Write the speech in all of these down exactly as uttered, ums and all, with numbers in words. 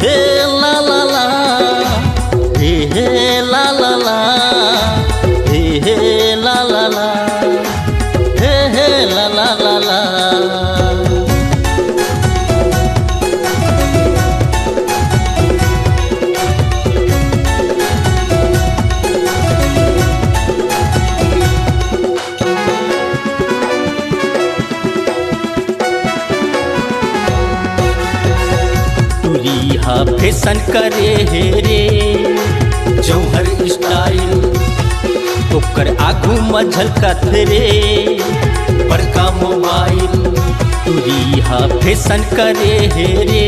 हे ला ला ला, हे हे ला ला ला, हे हे ला ला ला, हे हे ला ला ला ला। टुरी हा फैशन करे हे रे, जौहर स्टाइल, ओकर आगू म झलकत हे रे, बड़का मोबाइल। टुरी हा फैशन करे हे रे,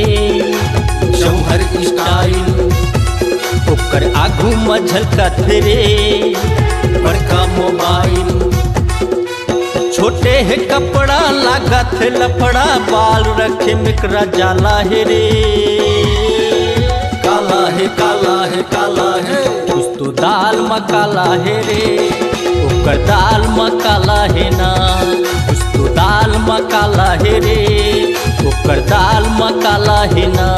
जौहर स्टाइल, ओकर आगू म झलकत हे रे, बड़का मोबाइल। छोटे हे कपड़ा लागत हे लफड़ा, बाल रखे मेकरा जाला हे रे। काला हे, काला हे, काला हे। कुछ तो दाल म काला हे रे, ओकर दाल म काला हे ना। कुछ तो दाल म काला हे रे, ओकर दाल म काला हे ना।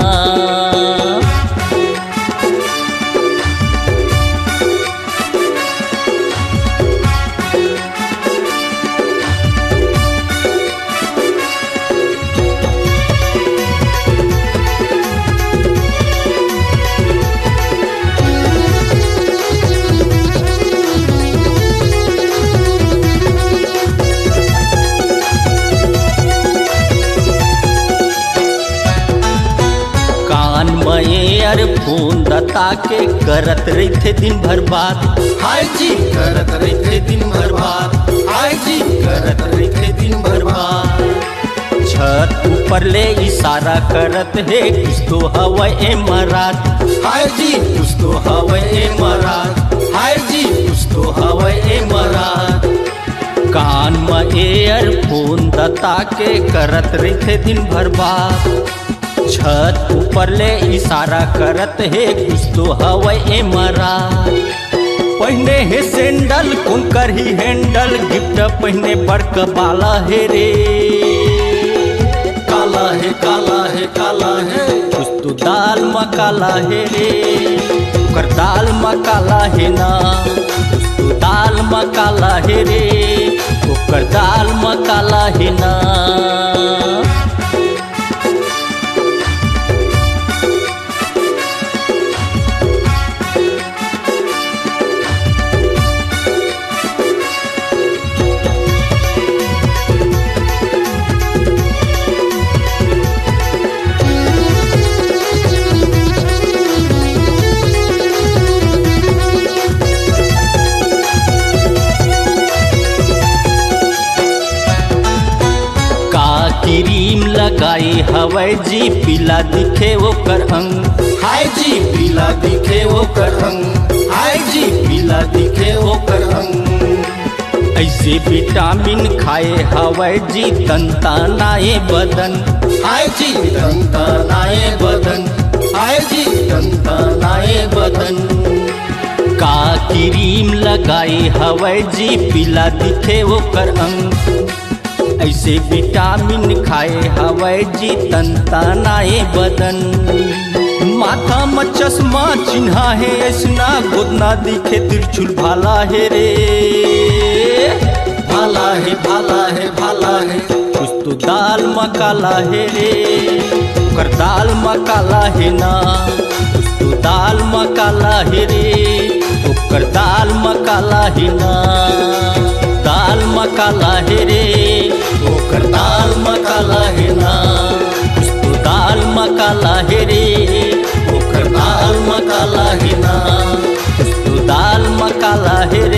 कान म earphone दता के करत रहिथे दिन भर बात। हाय जी, करत रहिथे दिन भर बात। हाय जी, करत रहिथे दिन भर बात। छत ऊपर ले इशारा करत हे, कुछ तो हवय एमा राज। हाय जी, कुछ तो हवय एमा राज। हाय जी, कुछ तो हवय एमा राज। कान म earphone दता के करत रहिथे दिन भर बात। छत ऊपर ले इशारा करत हे, कुछ तो हवय एमा राज। पहिने हे sandal, कोन करही handle, gift पहिने बड़का बाला हे रे। काला हे, काला हे, काला हे। कुछ तो दाल म काला हे रे, ओकर दाल म काला हे ना। कुछ तो दाल म काला हे रे, ओकर दाल म काला हे ना। का cream लगाए हवय जी, पीला दिखे ओकर अंग। हाय जी, पीला दिखे ओकर अंग। हाय जी, पीला दिखे ओकर अंग। अइसे vitamin खाए हवय जी, तन तनाए बदन। हाय जी, तन तनाए बदन। हाय जी, तन तनाए बदन। का cream लगाए हवय जी, पीला दिखे ओकर अंग। अइसे vitamin खाए हवय जी, तन तनाए बदन। माथा म चश्मा चिन्हा हे अइसना, गोदना दिखे त्रिशूल भाला हे रे। भाला हे, भाला हे, भाला हे। कुछ तो दाल म काला हे रे, ओकर दाल म काला हे ना। कुछ तो दाल म काला हे रे, ओकर दाल म काला हे ना। दाल म काला हे रे, ओकर दाल म काला हे ना। कुछ तो दाल म काला हे रे, ओकर दाल म काला हे ना। कुछ तो दाल म काला हे रे,